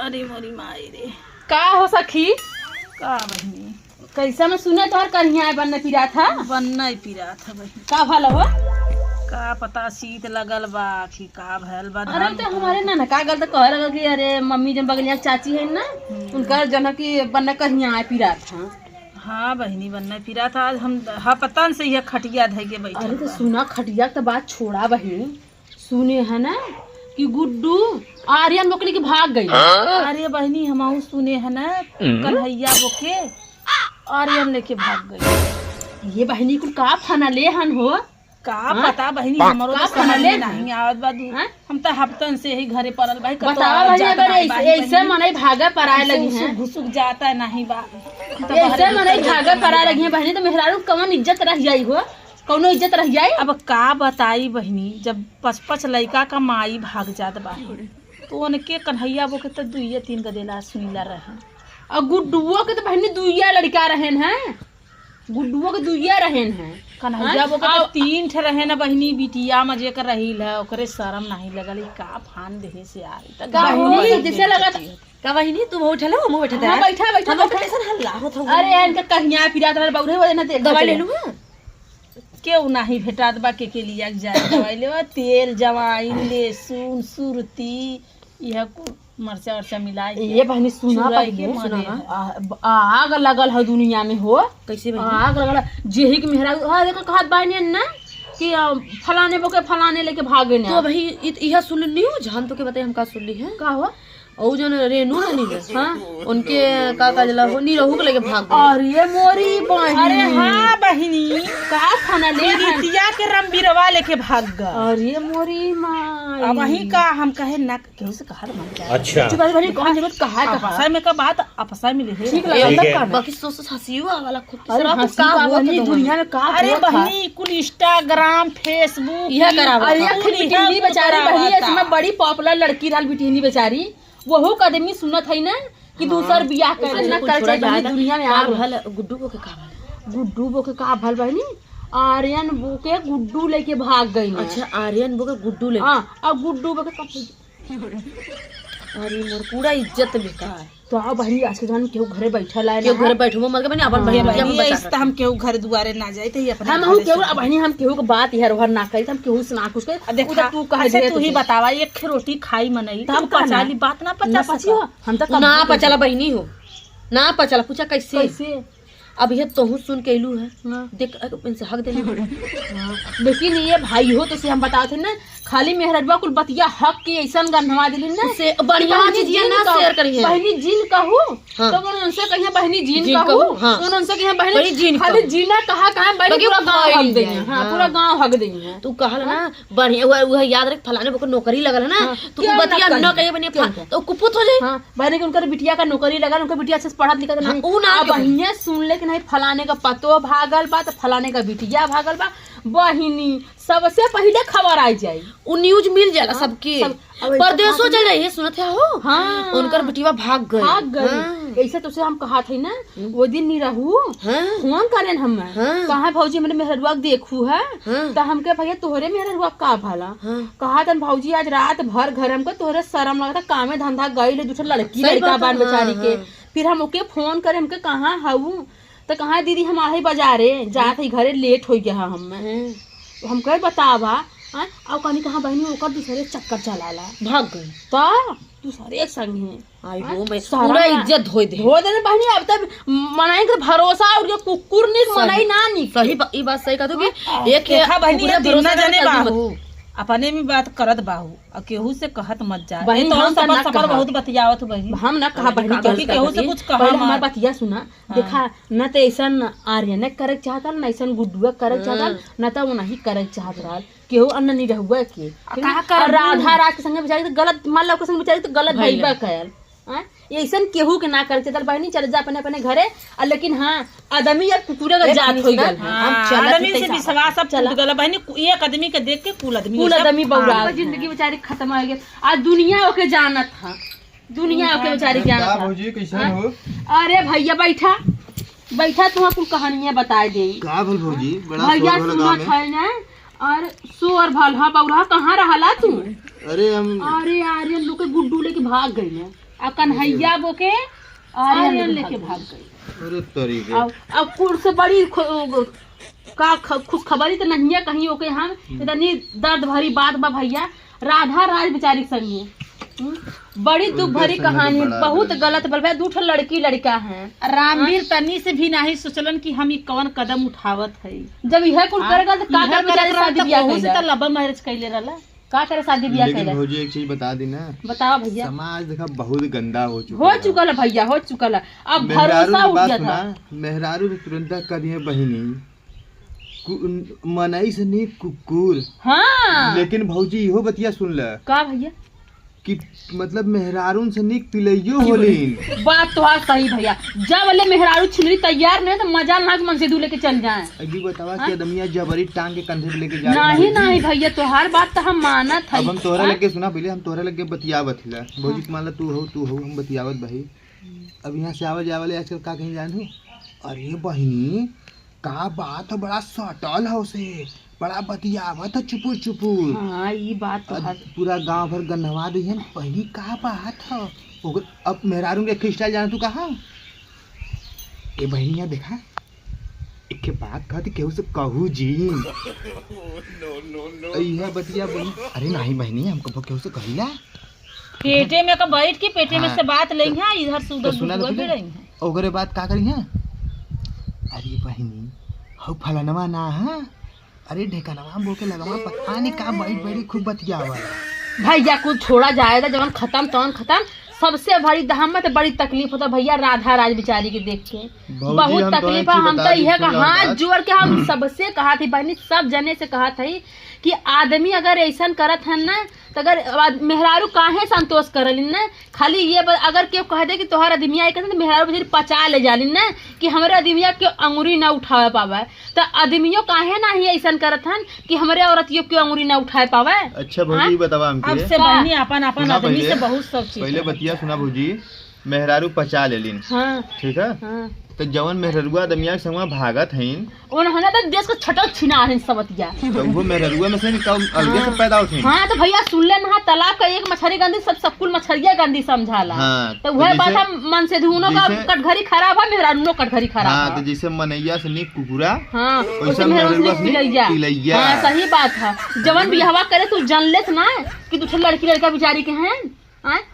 अरे मोरी माई रे। का हो सखी? का बहिनी? कैसे में सुने तोहर कन्हिया बन पिरा था। बन्ना पिरा था बहिनी। का भल हो? का पता शीत लगल बा कि का भयल बा। अरे तो हमारे ना का गल तो कहे लगल कि अरे मम्मी जन बगलिया के चाची है ना, उनका जन की बन कन्हिया पिरा था। हाँ बहिनी, बन्ना पिरा था। आज हम हपतन से यह खटिया धइ के बैठल अरे तो बा। सुना, खटिया के तो बात छोड़ा बहिनी, सुने है ना कि गुड्डू आर्यन बोकली के भाग गई। अरे बहिनी, हमहू सुने है ना, कन्हैया बोके आर्यन लेके भाग गई। ये बहिनी कुल का फाना ले हन हो? का हाँ? पता बहिनी, हमरो का तो समझ खाना ले? में नहीं आवत बा दू। हाँ? हम तो हफ्तन से ही घरे पड़ल भाई। कतो बतावा आवत बहिनी, जात अगर नाही ऐसे बाही ऐसे बहिनी। मनई भागा पराए लगी घुसुक हैं। घुसुक जाता है नहीं बा। हम तो ऐसे बाहरे मनई भीतर भागा पराए लगी हैं बहिनी, तो मेहरारू कवन इज्जत रह जाई हो? कौनो इज्जत रह जाई? अब का बताई बहिनी, जब पच पच लड़का का माई भाग जात बा तो उनके कन्हैया बोके तो दुइये तीन गदेला सुनीला रहे। और गुड्डुओ के तो बहिनी दुइया लड़का रहन हैं, गुड्डुओ के दुइया रहन हैं। कन्हैया हाँ? बोके तो तीन ठे रहे ना बहिनी, बिटिया मजे कर रही है, ओकरे शर्म नहीं लगल। ई का फान देहे से आई त का हो बहिनी जैसे लगत। का बहिनी, तू बहुत उठल हो, हम बैठे हाँ, बैठा बैठा हम बैठा। कैसन हल्ला होत हो? अरे इनका कहिया पिरा तोहर बौरे हो ना, देख दवाई ले लू? हां। केहू नाही भेटात बा के लिया के जाए दवाई लेवा। तेल जवाइन लहसुन सुरती यह कुल मरचा वरचा मिलाई के ये बहनी सुना चुराई के पहिले मरे सुना। आग लगल है दुनिया में हो। कैसे बहिनी? आग लगल है। जेही के मेहरा हाँ देखो, कहत बानी ना कि फलाने बोके फलाने लेके भागे तो ना। भाई इहा सुन न्यूज हम तो के बताई, हम का सुनली है। का हो? औ जन रेनू रहनी है। हाँ। उनके का का जला हो नी रहू के लेके भाग गए। अरे मोरी बहनी। अरे हाँ बहिनी, का खाना ले हन? प्रीतिया के रमबीरवा लेके भाग गए। अरे मोरी माई। अब वही का हम कहे ना केहू से कहा मत जाए। अच्छा। चुप बहनी, कौन जरूरत कहा कहा आपसा में का बात आपसा में ले। ठीक लगल ठीक है। का बाकी सोच सोच हंसियो आवाला खुद के अरे सर हंसी का का हुआ बहनी, दुनिया में का अरे हुआ था? बहिनी, कुल इंस्टाग्राम फेसबुक इहा करावत अरे था। अखिल बिटिनी बेचारी बहनी, इसमें बड़ी पॉपुलर लड़की रहल बिटिनी बेचारी, वहू का आदमी सुनत है ना कि दूसर बियाह कर ना कर चाहे बहनी, दुनिया में का आग भल गुड्डू को के का भल? गुड्डू बोके का भल बहनी, आर्यन बोके गुड्डू लेके भाग गई ना। अच्छा, आर्यन बो के गुड्डू ले? हाँ, अब गुड्डू बोके कब? अरे मोर पूरा इज्जत बेकार। तो आओ बहनी, आज के जमाने में केहू घरे बैठल है? केहू घरे बैठबो मत के बहिनी, अपन बहिनी बहिनी, हम बचा ऐसे त हम केहू घर दुआरे ना जाए तो अपने हम घरे केहू से अब बहनी, हम केहू के बात इहर उहर ना करी, हम केहू से ना कुछ करी। आ देखा, उ त तू कह अच्छा दे तू ही बतावा, एक खे रोटी खाई मनई तो हम हम पचाली बात ना ना पचा पचियो सका। हम तो ना पचला बहिनी हो, ना पचला। पूछा कैसे? कैसे? अब ये तोहू सुन के अइलू है। हाँ। देख, इनसे हक देली। हाँ, लेकिन ये भाई हो तो से हम बताते ना, खाली मेहरबा कुल बतिया हक के ऐसन गन्हवा दिली ना। से बढ़िया बहनी चीज ये जिन ना कहू- शेयर करी है। बहनी जिन कहू। हाँ। तो उन उनसे कहिए बहनी जिन जिन कहू। कहू, हाँ। उन उनसे कहिए बहनी बहनी जिन खाली कहू। जीना कहा कहा बहनी, बाकी पूरा गांव फैल हक देंगे। जाए, हाँ हाँ। पूरा गांव हक देंगे। तू कहल ना बढ़िया, वह याद रख, फलाने बोकर नौकरी लगल है ना। हाँ। तू क्यों बतिया ना न कही? कहे बनी क्यों ना? तो कुपुत हो जाए। हाँ बहनी के उनकर बिटिया का नौकरी लगा, उनका बिटिया अच्छे से पढ़त लिखत हाँ, नहीं। ऊ ना अब के बहिनिया सुन ले कि नहीं फलाने का पतो भागल बा तो फलाने का बिटिया भागल बा, बहिनी सबसे पहले खबर आई जाई। उ न्यूज मिल जाला सबके। सब- अब ऐसा परदेशो चल रही है, सुनत है हो। हाँ। उनकर बिटिया भाग गए। भाग गई। हाँ। ऐसे तो से हम कहा थे ना वो दिन नहीं रहू। हाँ। फोन करेन हम। हाँ। कहा भौजी, हमने मेहरुआ के देखू है। हाँ। तो हमके भैया तोहरे मेहरुआ का भला। हाँ। कहा तन भौजी, आज रात भर घर हमको तोहरे शर्म लगता, कामे धंधा गई ले, दूसरा लड़की सही लड़का बात है, बान बेचारी हाँ, के। हाँ। फिर हम ओके फोन करे, हमके कहाँ हऊ? तो कहा दीदी, हम आहे बाजारे जात है, घरे लेट हो गया हम। हाँ। हम कहे बतावा हाँ? और कहनी कहाँ बहनी, ओकर दूसरे चक्कर चलाला। भाग गए। तो दूसरे संग है। आई हो मैं सारा पूरा इज्जत धोई दे। धो देने बहनी, अब तक मनाई के भरोसा और जो कुकुर नहीं मनाई ना नी। सही ई बात सही कहतो कि एक देखा बहिनी, पूरा दिन ना भरोसा जाने कर आदमी मत- बाहू, अपने में बात करत बाहू और केहू से कहत मत जा। बहिनी, ए तो हम त सफर ना सफर कहब। बहुत बतियावत हो बहिनी। हम ना कहा बहनी। क्योंकि केहू से कुछ कहा पहले मत। हमार बतिया सुना। देखा न तो ऐसन आर्यन करे के चाहता न ऐसन गुड्डुआ करे के चाहता न तो वो नहीं करे के चाहत रहल केहू अन्न नहीं रहुआ के। का और करबू? राधा राज के संगे बेचारी तो गलत मान लो के संगे बेचारी तो गलत भइबा कयल हाँ? ऐसन केहू के ना करे के चाहता बहनी, चल जा अपने अपने घरे आ, लेकिन हाँ आदमी अब कुकुरे का जात हो गल है। हाँ, चलत आदमी ही से विश्वास अब टूट गल बहिनी, एक आदमी के देख के कुल आदमी कुल सब आदमी बौरा जिंदगी बेचारी खत्म हो गई। आज दुनिया ओके जानत था, दुनिया ओके बेचारी का जानत था। भौजी, कैसन हो? अरे भैया बैठा बैठा, तुम्हें कुल कहानियां बताए दे। का भल भौजी, बड़ा भैया शोर भल गाँव सुनत में। है ना और शोर भल हा बौरा, कहाँ रहला तू? अरे हम अरे आर्यन लोग के गुड्डू लेके भाग गई ना। आ कन्हैया बो के आर्यन लेके भाग गई। अरे तरीके अब कुल से बड़ी का खुशखबरी तो नहीं है कहीं ओके हम इतनी दर्द भरी बात बा भैया राधा राज बेचारी के संगे। बड़ी दुख भरी कहानी, बहुत गलत बल भैया। दू ठो लड़की लड़का हैं। रामवीर तनी से भी नहीं सोचलन कि हम ई कवन कदम उठावत है। जब यह कुल करेगा तो का कर बेचारे शादी ब्याह से त लव मैरिज कैले रहला, का करे शादी ब्याह लेकिन कैले। भौजी एक चीज बता दी ना। बताओ भैया। समाज देखा बहुत गंदा हो चुका हो चुकल है भैया, हो चुकल है। अब भरोसा उठ गया था। मेहरारू भी तुरंत कर दिए बहिनी मनई से नहीं कुकुर। हाँ लेकिन भौजी इहो बतिया सुन ल। का भैया? कि मतलब मेहरारून से निक पिलइयो होलिन। बात तो सही भैया, जब ले मेहरारू छिनरी तैयार नहीं तो मजा ना मन से दू लेके चल जाए। अभी बतावा कि आदमिया जबरी टांग के कंधे पे लेके जा। नहीं नहीं भैया तोहार बात तो हम मानत है। अब हम तोहरा लगे सुना पहले, हम तोहरा लगे बतियावत हिला भौजी, मान ला तू हो हम बतियावत भाई। अब यहाँ से आवा जाए वाले आजकल का कहीं जान। अरे बहिनी का बात है, बड़ा सटल है उसे, बड़ा बतियावत है चुपुर चुपुर। हाँ ये बात तो है। पूरा गांव भर गन्हवा दी है बहिनी का बात है। अब मेहरारू के स्टाइल जाना तू कहा ए बहिनी यहाँ देखा एक बात कहती केहू से कहू जी। नो यह बतिया बहिनी। अरे नहीं बहिनी हमको केहू से कहिला पेटे में का बैठ के पेटे में से बात लई है इधर से उधर सुना रही है। ओकरे बात का करी है। अरे बहिनी हौ फलनवा ना है, अरे ढेकनवा बोके लगवा पता नहीं का बैठ बैठ खूब बतियावा। भैया कुछ छोड़ा जाएगा जवन खत्म तवन खत्म। सबसे भारी हम तो बड़ी तकलीफ होता भैया राधा राज बिचारी के देख के बहुत तकलीफ है। हम तो यह हाथ जोड़ के हम सबसे कहा थी बहनी, सब जने से कहा थी कि आदमी अगर ऐसा करत है ना तो अगर मेहरारू काहे संतोष करलिन ना, खाली ये अगर केहू कह दे कि तोहर आदमिया तो मेहरारू बेचारी पचा ले जालिन ना कि हमारे आदमिया के अंगुरी ना उठावे पावे। तो आदमियों काहे ना ही ऐसा करत हन कि हमारे औरतियों के अंगुरी ना उठाए पावे। अच्छा भौजी बतावा हमके। अब से बहनी अपन अपन आदमी से बहुत सब चीज पहले बतिया सुना भौजी। मेहरारू पचा लेलिन, ठीक है, तो जवन मेहररुआ आदमिया के संगवा भागत हईन उन्होंने तो देश को छटक छिना हईन सबतिया। तो वो मेहररुआ में से कब अलगे से पैदा होत हईन। हां तो भैया सुन ले ना, तालाब का एक मछली गंदी सब कुल मछलिया गंदी समझाला। हाँ, तो वह बात हम मन से धुनो का कटघरी खराब है, मेहरारू कटघरी खराब है। हां तो जैसे मनैया से नी कुकुरा, हां वैसे मेहररुआ से पिलैया। हां सही बात है। जवन बियाहवा करे तू जान लेस ना कि दूसरे लड़की लड़का बेचारी के हैं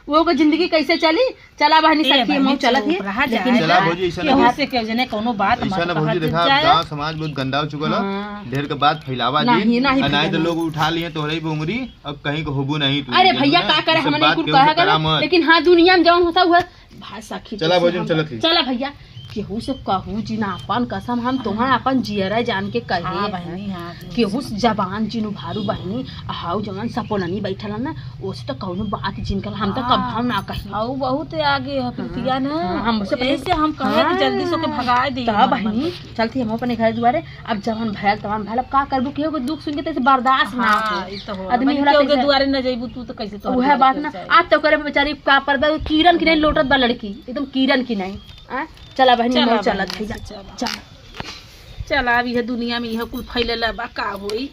वो को जिंदगी कैसे चली। चला बहनी सखी हम चलत ही लेकिन चला भौजी ऐसा ना से केहू जने कोनो बात ऐसा ना भौजी। देखा गांव समाज बहुत गंदा हो चुकल है, ढेर के बात फैलावा जी अनाज तो लोग उठा लिए तोहरे ही बोंगरी, अब कहीं को होबू नहीं तू। अरे भैया का करे हमने कुछ कहा कर, लेकिन हां दुनिया में जवन होता हुआ भाई सखी। चला भौजी हम चलत ही। चला भैया केहू से कहू जी ना अपन कसम हम तोहार अपन जियरा जान के कहे। हां बहनी, हां केहू से जबान जिनु भारू बहनी हाउ जवन सपोननी बैठल ना ओसे तो कौनो बात जिनकर हम तो कभी ना कही। हाउ बहुत आगे है प्रीतिया ना, हम से ऐसे हम कहे कि जल्दी सो के भगा दे। तब बहनी चलती हम अपने घर दुआरे। अब जवन भैल तवन भैल, अब का करबू केहू के दुख सुन के तैसे बर्दाश्त ना हो आदमी होला के दुआरे न जइबू तू तो कैसे तो वह बात ना। आज तो करे बेचारी का पर किरण की नहीं लोटत बा लड़की एकदम किरण की नहीं। चला बहनी चला चला चला। चला अब यह दुनिया में यह कुल फैलल बा का होई।